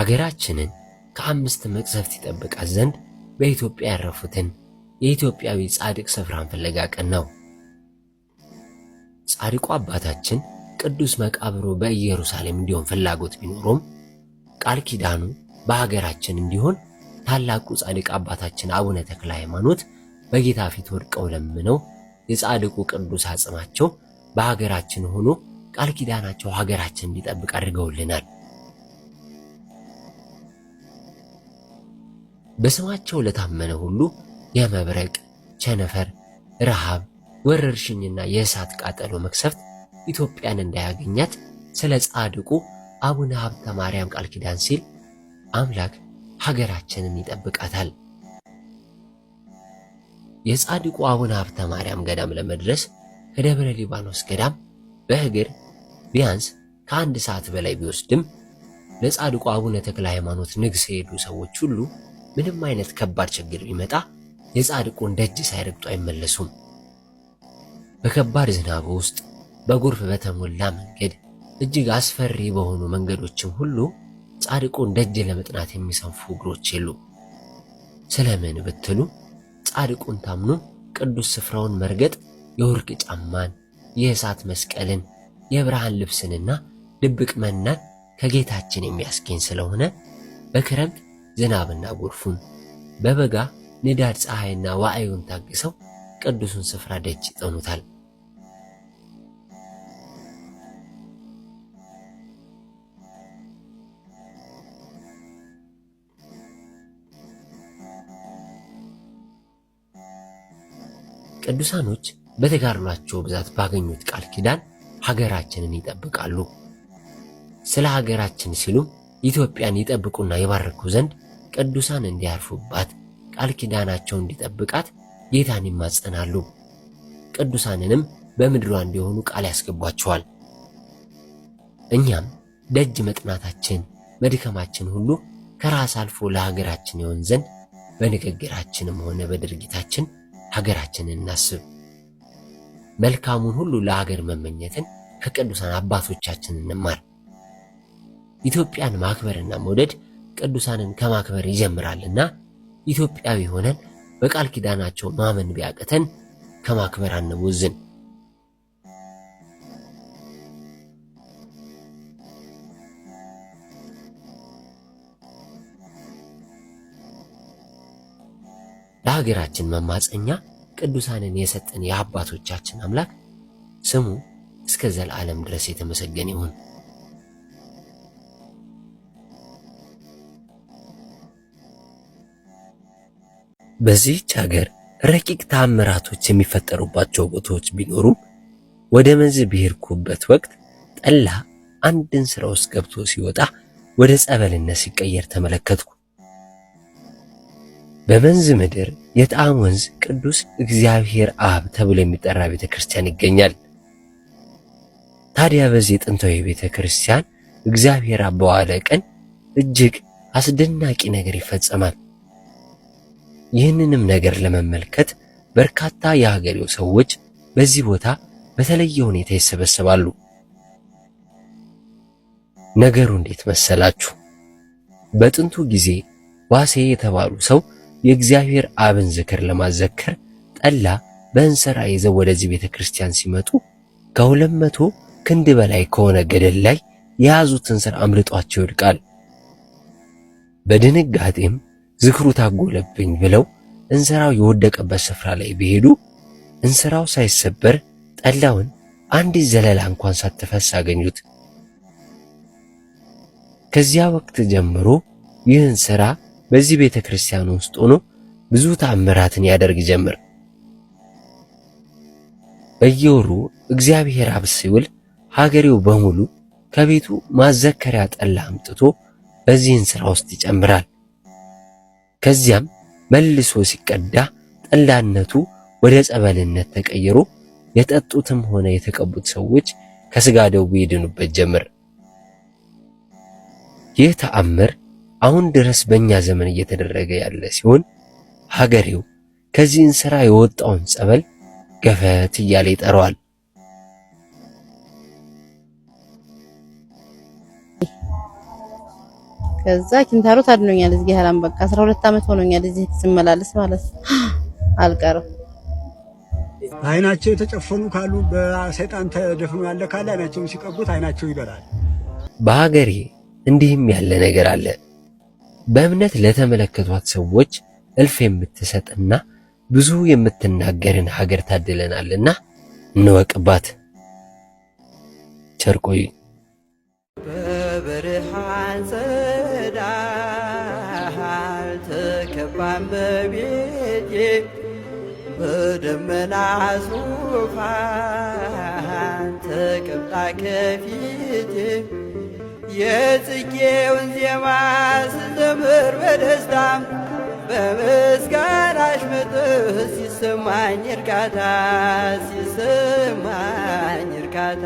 ሀገራችንን ከአምስት መቅሰፍት ይጠብቃት ዘንድ በኢትዮጵያ ያረፉትን የኢትዮጵያዊ ጻድቅ ስፍራን ፍለጋ ቀን ነው። ጻድቁ አባታችን ቅዱስ መቃብሩ በኢየሩሳሌም እንዲሆን ፍላጎት ቢኖረውም ቃል ኪዳኑ በሀገራችን እንዲሆን ታላቁ ጻድቅ አባታችን አቡነ ተክለ ሃይማኖት በጌታ ፊት ወድቀው ለምነው የጻድቁ ቅዱስ አጽማቸው በሀገራችን ሆኖ ቃል ኪዳናቸው ሀገራችን እንዲጠብቅ አድርገውልናል። በስማቸው ለታመነ ሁሉ የመብረቅ፣ ቸነፈር፣ ረሃብ፣ ወረርሽኝና የእሳት ቃጠሎ መቅሰፍት ኢትዮጵያን እንዳያገኛት ስለ ጻድቁ አቡነ ሀብተ ማርያም ቃል ኪዳን ሲል አምላክ ሀገራችንን ይጠብቃታል። የጻድቁ አቡነ ሀብተ ማርያም ገዳም ለመድረስ ከደብረ ሊባኖስ ገዳም በእግር ቢያንስ ከአንድ ሰዓት በላይ ቢወስድም ለጻድቁ አቡነ ተክለ ሃይማኖት ንግስ የሄዱ ሰዎች ሁሉ ምንም አይነት ከባድ ችግር ቢመጣ የጻድቁን ደጅ ሳይረግጡ አይመለሱም። በከባድ ዝናብ ውስጥ በጎርፍ በተሞላ መንገድ እጅግ አስፈሪ በሆኑ መንገዶችም ሁሉ ጻድቁን ደጅ ለመጥናት የሚሰንፉ እግሮች የሉም። ስለምን ብትሉ ጻድቁን ታምኖ ቅዱስ ስፍራውን መርገጥ የወርቅ ጫማን፣ የእሳት መስቀልን፣ የብርሃን ልብስንና ድብቅ መናን ከጌታችን የሚያስገኝ ስለሆነ በክረምት ዝናብና ጎርፉን በበጋ ንዳድ ፀሐይና ዋዕዩን ታግሰው ቅዱሱን ስፍራ ደጅ ይጠኑታል። ቅዱሳኖች በተጋድሏቸው ብዛት ባገኙት ቃል ኪዳን ሀገራችንን ይጠብቃሉ። ስለ ሀገራችን ሲሉም ኢትዮጵያን ይጠብቁና ይባርኩ ዘንድ ቅዱሳን እንዲያርፉባት ቃል ኪዳናቸው እንዲጠብቃት ጌታን ይማጸናሉ። ቅዱሳንንም በምድሯ እንዲሆኑ ቃል ያስገቧቸዋል። እኛም ደጅ መጥናታችን መድከማችን ሁሉ ከራስ አልፎ ለሀገራችን ይሆን ዘንድ በንግግራችንም ሆነ በድርጊታችን ሀገራችንን እናስብ። መልካሙን ሁሉ ለሀገር መመኘትን ከቅዱሳን አባቶቻችን እንማር። ኢትዮጵያን ማክበርና መውደድ ቅዱሳንን ከማክበር ይጀምራልና ኢትዮጵያዊ ሆነን በቃል ኪዳናቸው ማመን ቢያቅተን ከማክበር አንቦዝን። ለሀገራችን መማፀኛ ቅዱሳንን የሰጠን የአባቶቻችን አምላክ ስሙ እስከ ዘላለም ድረስ የተመሰገነ ይሁን። በዚህች ሀገር ረቂቅ ተአምራቶች የሚፈጠሩባቸው ቦታዎች ቢኖሩም ወደ መንዝ በሄድኩበት ወቅት ጠላ አንድን ስራ ውስጥ ገብቶ ሲወጣ ወደ ጸበልነት ሲቀየር ተመለከትኩ። በመንዝ ምድር የጣዕም ወንዝ ቅዱስ እግዚአብሔር አብ ተብሎ የሚጠራ ቤተ ክርስቲያን ይገኛል። ታዲያ በዚህ ጥንታዊ ቤተ ክርስቲያን እግዚአብሔር አብ በዋለ ቀን እጅግ አስደናቂ ነገር ይፈጸማል። ይህንንም ነገር ለመመልከት በርካታ የሀገሬው ሰዎች በዚህ ቦታ በተለየ ሁኔታ ይሰበሰባሉ። ነገሩ እንዴት መሰላችሁ? በጥንቱ ጊዜ ዋሴ የተባሉ ሰው የእግዚአብሔር አብን ዝክር ለማዘከር ጠላ በእንስራ ይዘው ወደዚህ ቤተ ክርስቲያን ሲመጡ ከ200 ክንድ በላይ ከሆነ ገደል ላይ የያዙትን ስራ አምልጧቸው ይወድቃል። በድንጋጤም ዝክሩ ታጎለብኝ ብለው እንስራው የወደቀበት ስፍራ ላይ ቢሄዱ እንስራው ሳይሰበር ጠላውን አንዲት ዘለላ እንኳን ሳትፈስ አገኙት። ከዚያ ወቅት ጀምሮ ይህን ስራ በዚህ ቤተ ክርስቲያን ውስጥ ሆኖ ብዙ ተአምራትን ያደርግ ጀመር። በየወሩ እግዚአብሔር አብ ሲውል ሀገሬው በሙሉ ከቤቱ ማዘከሪያ ጠላ አምጥቶ በዚህን ስራ ውስጥ ይጨምራል። ከዚያም መልሶ ሲቀዳ ጠላነቱ ወደ ጸበልነት ተቀይሮ የጠጡትም ሆነ የተቀቡት ሰዎች ከስጋ ደዌ ይድኑበት ጀመር። ይህ ተአምር አሁን ድረስ በእኛ ዘመን እየተደረገ ያለ ሲሆን ሀገሬው ከዚህ እንስራ የወጣውን ጸበል ገፈት እያለ ይጠራዋል። ከዛ ኪንታሮት አድኖኛል። እዚህ አላም በቃ 12 ዓመት ሆኖኛል እዚህ ስመላለስ ማለት ነው። አልቀርም። አይናቸው የተጨፈኑ ካሉ፣ በሰይጣን ተደፍኖ ያለ ካለ አይናቸውን ሲቀቡት አይናቸው ይበራል። በሀገሬ እንዲህም ያለ ነገር አለ። በእምነት ለተመለከቷት ሰዎች እልፍ የምትሰጥና ብዙ የምትናገርን ሀገር ታድለናልና እንወቅባት። ቸር ቆዩ። በብርሃን ጸዳል ተከባ እመቤቴ፣ በደመና ዙፋን ተቀምጣ ከፊቴ፣ የጽጌውን ዜማ ስዘምር በደስታ፣ በምስጋናሽ መጥህ ሲሰማኝ እርካታ፣ ሲሰማኝ እርካታ።